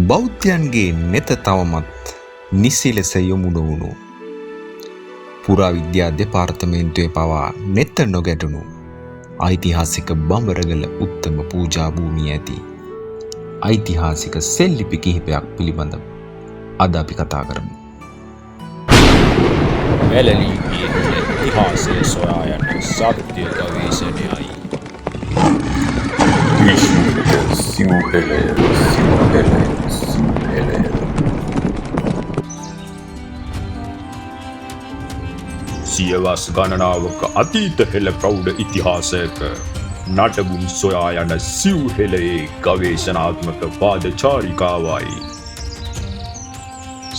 බෞද්ධයන්ගේ නෙත තවමත් නිසි ලෙස යොමු නොවුණු පුරාවිද්‍යා දෙපාර්තමේන්තුවේ පවා නෙත නොගැටුණු ඓතිහාසික බඹරගල උත්තම පූජා භූමිය ඇති ඓතිහාසික සෙල්ලිපි කිහිපයක් පිළිබඳව අද අපි කතා කරමු. වැලලී හෙළ ඉතිහාසය සොයා යන සත්‍ය ගවේෂණයයි. විශ්මිත සිව්හෙළය සිව්හෙළය සිව්හෙළය. සියවස් ගණනාවක අතීත හෙළ ප්‍රෞಢ ඉතිහාසයක නටබුන් සොයා යන සිව්හෙළයේ ගවේෂණාත්මක පාදචාරිකාවයි.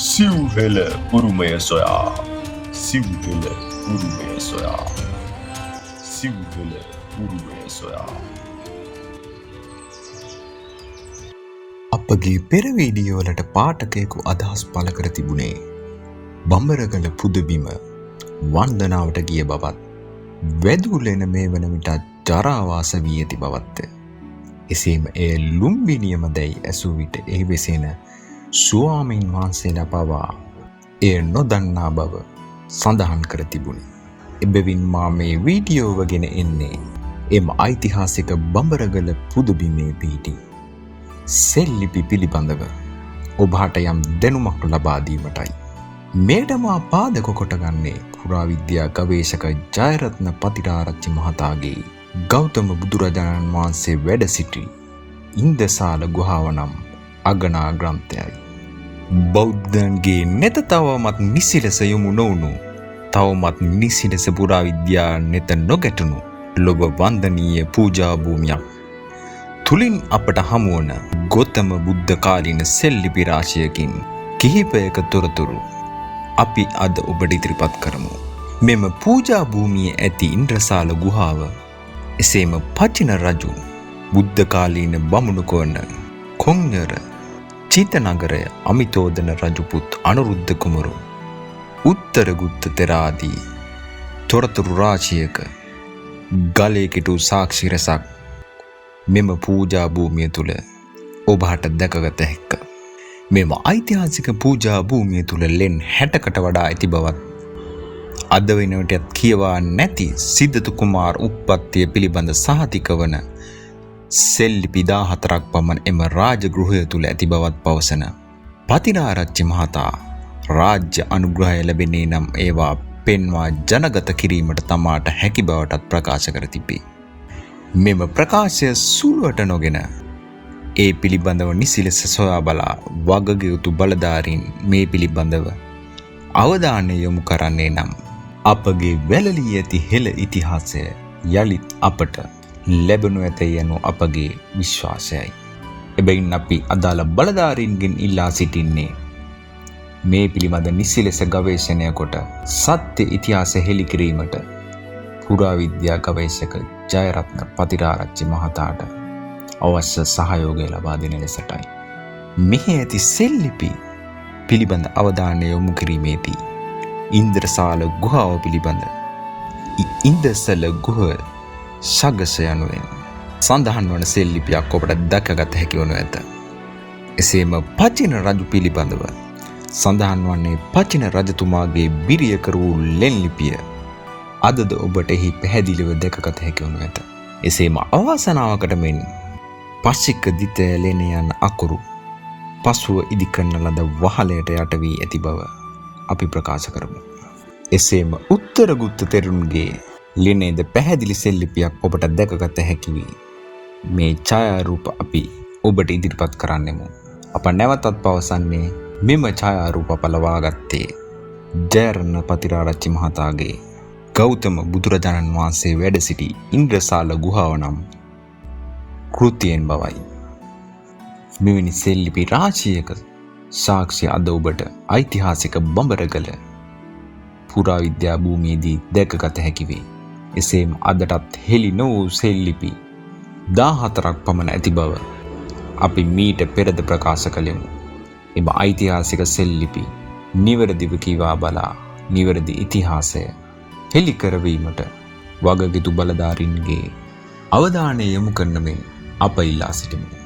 සිව්හෙළ උරුමය සොයා, සිව්හෙළ උරුමය සොයා, සිව්හෙළ උරුමය සොයා. අපගේ පෙර වීඩියෝ වලට පාඨකයෙකු අදහස් පළ කර තිබුණේ බඹරගල පුදබිම වන්දනාවට ගිය බවත් වැදුලෙන මේ වන විටත් ජරාවාස වී ඇති බවත්ය. එසේම එය ලුම්බිනියම දැයි ඇසූ විට එහි වෙසෙන ස්වාමීන් වහන්සේලා පවා එය නොදන්නා බව සඳහන් කර තිබුණි. එබැවින් මා මේ වීඩියෝව ගෙන එන්නේ එම ඓතිහාසික බඹරගල පුදබිමේ පිහිටි සෙල්ලිපි පිළිබඳව ඔබට යම් දැනුමක් ලබා දීමටයි. මෙයට මා පාදක කොටගන්නේ පුරාවිද්‍යා ගවේෂක ජයරත්න පතිරාරච්චි මහතාගේ ගෞතම බුදුරජාණන් වහන්සේ වැඩ සිටි ඉන්දසාල ගුහාව නම් අගනා ග්‍රන්ථයයි. බෞද්ධයන්ගේ නෙත තවමත් නිසි ලෙස යොමු නොවුණු, තවමත් නිසි ලෙස පුරාවිද්‍යා නෙත නොගැටුණු ලොව වන්දනීය පූජා භූමියක් තුලින් අපට හමුවන ගෞතම බුද්ධ කාලීන සෙල්ලිපි රාශියකින් කිහිපයක තොරතුරු අපි අද ඔබට ඉදිරිපත් කරමු. මෙම පූජා භූමියේ ඇති ඉන්ද්‍රසාල ගුහාව එසේම පචින රජු බුද්ධ කාලීන බමුණු වන කොංඤර චිතනගරය අමිතෝදන රජු පුත් අනුරුද්ධ කුමරු උත්තරගුත්ත තෙරාදී තොරතුරු රාශියක ගලේ කෙටු සාක්ෂි රැසක් මෙම පූජා භූමිය තුළ ඔබට දැකගත හැක. මෙම ඓතිහාසික පූජා භූමිය තුළ ලෙන් 60කට වඩා ඇති බවත් අද වෙන විටත් කියවා නැති සිද්ධතු කුමාර උප්පත්තිය පිළිබඳ සහතික වන සෙල්ලිපි 14ක් පමණ එම රාජගෘහය තුළ ඇති බවත් පවසන පතිරාරච්චි මහතා රාජ්‍ය අනුග්‍රහය ලැබෙන්නේ නම් ඒවා පෙන්වා ජනගත කිරීමට තමාට හැකි බවටත් ප්‍රකාශ කර තිබේ. මෙම ප්‍රකාශය සුළුවට නොගෙන ඒ පිළිබඳව නිසි ලෙස සොයා බලා වගකියයුතු බලධාරීන් මේ පිළිබඳව අවධානය යොමු කරන්නේ නම් අපගේ වැළලී ඇති හෙළ ඉතිහාසය යළිත් අපට ලැබෙනු ඇතැයි යනු අපගේ විශ්වාසයයි. එබැවින් අපි අදාළ බලධාරීන්ගෙන් ඉල්ලා සිටින්නේ මේ පිළිබඳ නිසි ලෙස ගවේෂණය කොට සත්‍ය ඉතිහාසය හෙළි කිරීමට පුරාවිද්‍යා ගවේෂක ජයරත්න පතිරාරච්චි මහතාට අවශ්‍ය සහයෝගය ලබා දෙන ලෙසටයි. මෙහි ඇති සෙල්ලිපි පිළිබඳ අවධානය යොමු කිරීමේදී ඉන්ද්‍රසාල ගුහාව පිළිබඳ ඉන්දසල ගුහ ශගස යනුවෙන් සඳහන් වන සෙල්ලිපියක් ඔබට දැකගත හැකි වනු ඇත. එසේම පචින රජු පිළිබඳව සඳහන් වන්නේ පචින රජතුමාගේ බිරිය කර වූ ලෙන් ලිපිය අදද ඔබට එහි පැහැදිලිව දැකගත හැකි වනු ඇත. එසේම අවාසනාවකට මෙන් පස්සික දිතය ලෙන යන අකුරු පසුව ඉදිකරන ලද වහලයට යට වී ඇති බව අපි ප්‍රකාශ කරමු. එසේම උත්තරගුත්ත තෙරුන්ගේ ලෙනේද පැහැදිලි සෙල්ලිපියක් ඔබට දැකගත හැකි වී මේ ඡායාරූප අපි ඔබට ඉදිරිපත් කරන්නෙමු. අප නැවතත් පවසන්නේ මෙම ඡායාරූප අප ලබාගත්තේ ජයරත්න පතිරාරච්චි මහතාගේ ගෞතම බුදුරජාණන් වහන්සේ වැඩ සිටි ඉන්ද්‍රසාල ගුහාව නම් කෘතියෙන් බවයි. මෙවැනි සෙල්ලිපි රාශියක සාක්ෂි අද ඔබට ඓතිහාසික බඹරගල පුරාවිද්‍යා භූමියේදී දැකගත හැකි වේ. එසේම අදටත් හෙළි නොවූ සෙල්ලිපි 14ක් පමණ ඇති බව අපි මීට පෙරද ප්‍රකාශ කළෙමු. එම ඓතිහාසික සෙල්ලිපි නිවැරදිව කියවා බලා නිවැරදි ඉතිහාසය හෙළි කරවීමට වගකිතු බලධාරීන්ගේ අවධානය යොමු කරන මෙන් අප ඉල්ලා සිටිමු.